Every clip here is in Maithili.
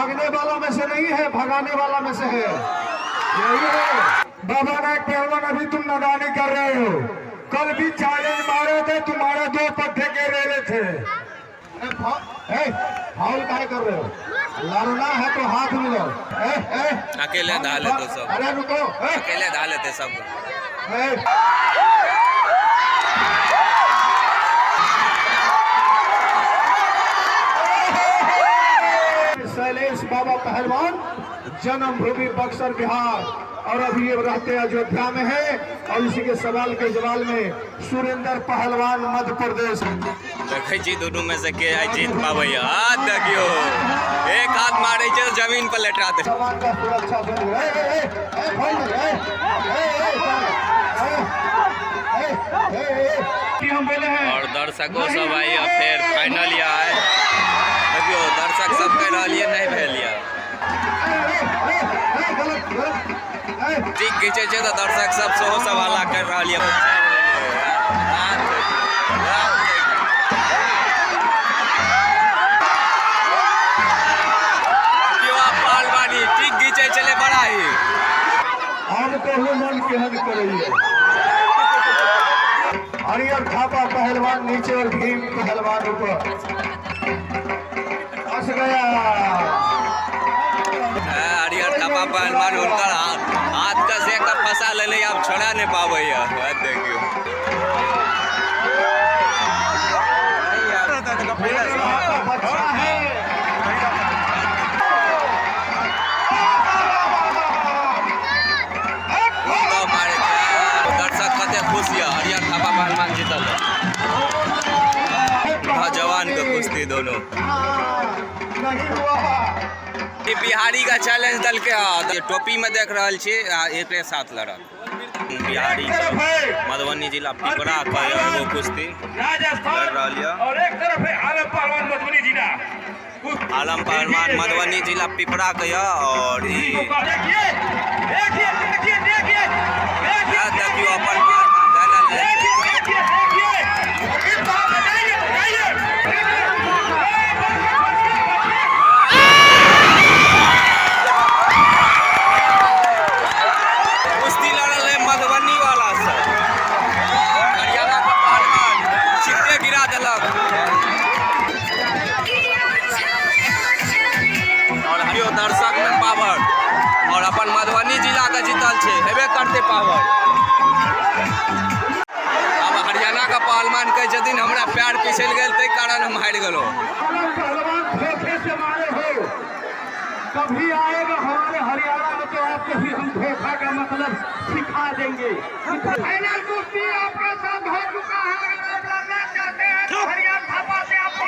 भागने वाला में से नहीं है, भगाने वाला में से है। यही है बाबा नायक पहलवान। अभी तुम नादानी कर रहे हो, कल भी चैलेंज मारे थे, तुम्हारे दो पट्टे के रेले थे। फाउल काहे कर रहे हो? लड़ना है तो हाथ मिलाओ। ए, ए, अकेले धा लेते सब। अरे रुको, ए, अकेले धा लेते सब। ए। शैलेश बाबा पहलवान, जन्मभूमि बक्सर बिहार, और अभी ये रहते अयोध्या में है। और इसी के सवाल के जवाब में सुरेंद्र पहलवान, मध्य प्रदेश। देखै छी दुनू में से के आइ जीत पाबैया। आ देखियो, एक हाथ मारै छै जमीन पर लेटा दे। समान का सुरक्षा जरूर। ए, ए, ए, ए, भाई, ए, ए, ए, ए, ए, ए, ए, कि हम बोले हैं। और दर्शको सब आई फेर फाइनल या आइ। देखियो दर्शक सब कहि रहल ये नहीं भेल या। ए, ए, ए, गलत गलत, ए। ठीक घिचै छै तऽ दर्शक सब सेहो सब हल्ला करि रहल ये। देखियो आब पहलवानी ठीक घिचै छलै बड़ा ही। हम कहू मन केहन करैया। हरियर थापा पहलवान नीचे और भीम पहलवान ऊपर। फंस गया। हरियर थापा पहलवान हुनकर हाथ के से के फंसा लेले, आब छोड़ा नहीं पाबैया। देखियो बच्चा है। दर्शक कते खुश यऽ, हरियर थापा पहलवान जीतल। जवान के कुश्ती दोनों। नहीं हुआ। ई बिहारी का चैलेंज दल के टोपी में देख रहल छी, एकरे साथ लड़ल बिहारी के मधुबनी जिला पिपरा के एगो कुश्ती लड़ रहल यऽ। और एक तरफ है आलम पहलवान मधुबनी जिला। आलम पहलवान मधुबनी जिला पिपरा के यऽ। और ई देखिए देखिए देखिए देखिए देखियो अपन पहलवान धैल ले। देखिए देखिए देखिए बताइए बताइए। कुश्ती लड़ल है मधुबनी वाला सब। हरियाणा के पहलवान छिट्टे गिरा देलक। और हरियो दर्शक में पावर, और अपन मधुबनी जिला के जीतल छै, हेबे करते पावर। अब हरियाणा के पहलवान कहै छथिन हमरा पैर पिछल गेल ताहि कारण हम हारि गेलहुँ। पहलवान धोखे से मारे हो, कभी आएगा हमारे हरियाणा में तो आपको भी हम धोखा का मतलब सिखा देंगे। फाइनल कुश्ती आपके साथ हो चुका है। अगर आप लड़ना चाहते हैं तो हरियाणा थापा से आपको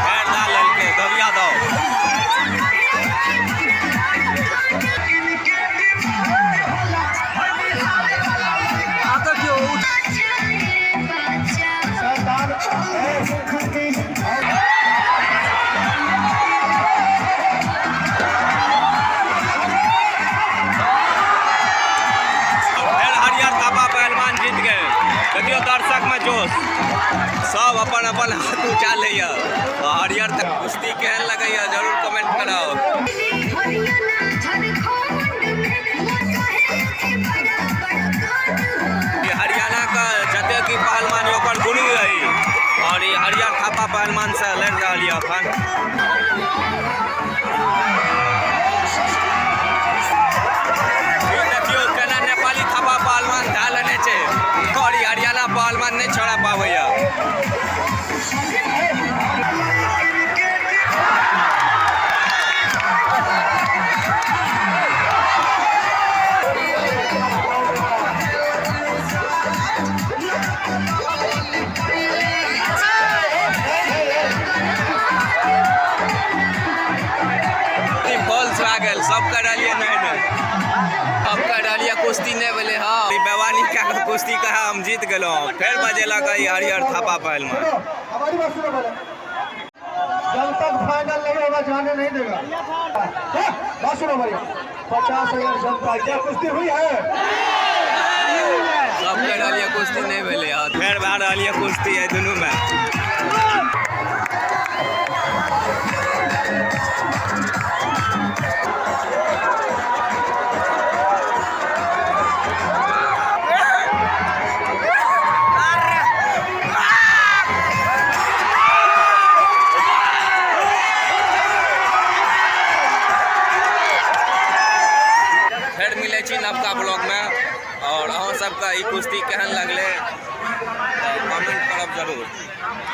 पैर दा लेलकै गविया दो। फेर हरियर थापा पहलवान जीत गए। देखियो दर्शक में जोश, सब अपन अपन हाथ उठा लैया। हरियर कुश्ती केहन लगैया जरूर कमेंट कराओ। हरियाणा के जते की पहलवान ओकर गुरु रही, और ई हरियर थापा पहलवान से लड़ रहल यऽ अखन। देखियो केना नेपाली थापा पहलवान धए लेने छै, और ई हरियाणा पहलवान नहि छोड़ा पाबैया। भए गेल। सब कहि रहलियै नहि नहि, सब कहि रहलियै कुश्ती नहि भेलै। हँ, ई बेवानी कए कऽ कुश्ती कहे हम जीत गेलहुँ। फेर बजेलक ई हरियर थापा पहलवान। सुनो, हमारी बात सुनो पहले। जब तक फाइनल नहीं होगा, जाने नहीं देगा। हाँ, बात सुनो भाई, 50,000 जनता, क्या कुश्ती हुई है? सब कहि रहलियै कुश्ती नहि भेलै। हँ, फेर भए रहल यऽ कुश्ती एहि दुनूमे। फेर मिलै छी नवका ब्लॉगमे। आओर अहाँ सबके ई कुश्ती केहन लगलै?